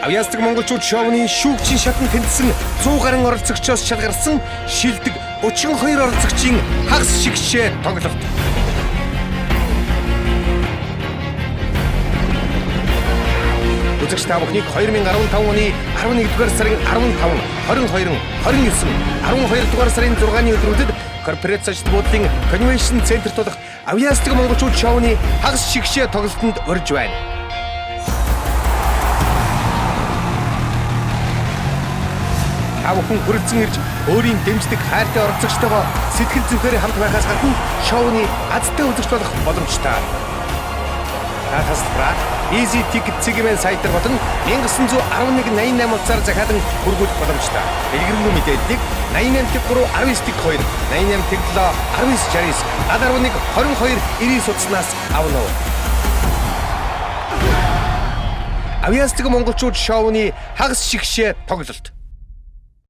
Авьяасдаг монголчууд шоуны шүүгчийн шатанд тэнцсэн 100 гаруй оролцогчоос шалгарсан шилдэг 32 оролцогчийн хагас шигшээ тоглолт. Үзэгч та бүхнийг 2015 оны 11-р сарын 15, 22, 29, 12 дугаар сарын 6-ны өдрүүдэд корпорат ажилт буудлын конвеншн центрт болох Авьяасдаг монголчууд шоуны хагас шигшээ тоглолтод урьж байна. Та бүхэн хүрэлцэн ирж өөрийн дэмждэг хайртай оролцогчтойгоо сэтгэл зүхээр хамт байхаас гадна шоуны азтай үзэгч болох боломжтой. Та тасалбараа Easy Ticket цэгийн сайтар болон 1911 88 утсаар захиалан хүргүүлэх боломжтой. Дэлгэрэнгүй мэдээллийг 88 3 19 2 88 7 19 69 71 22 99 утаснаас авна уу. Авьяасдаг монголчууд шоуны хагас шигшээ тоглолт.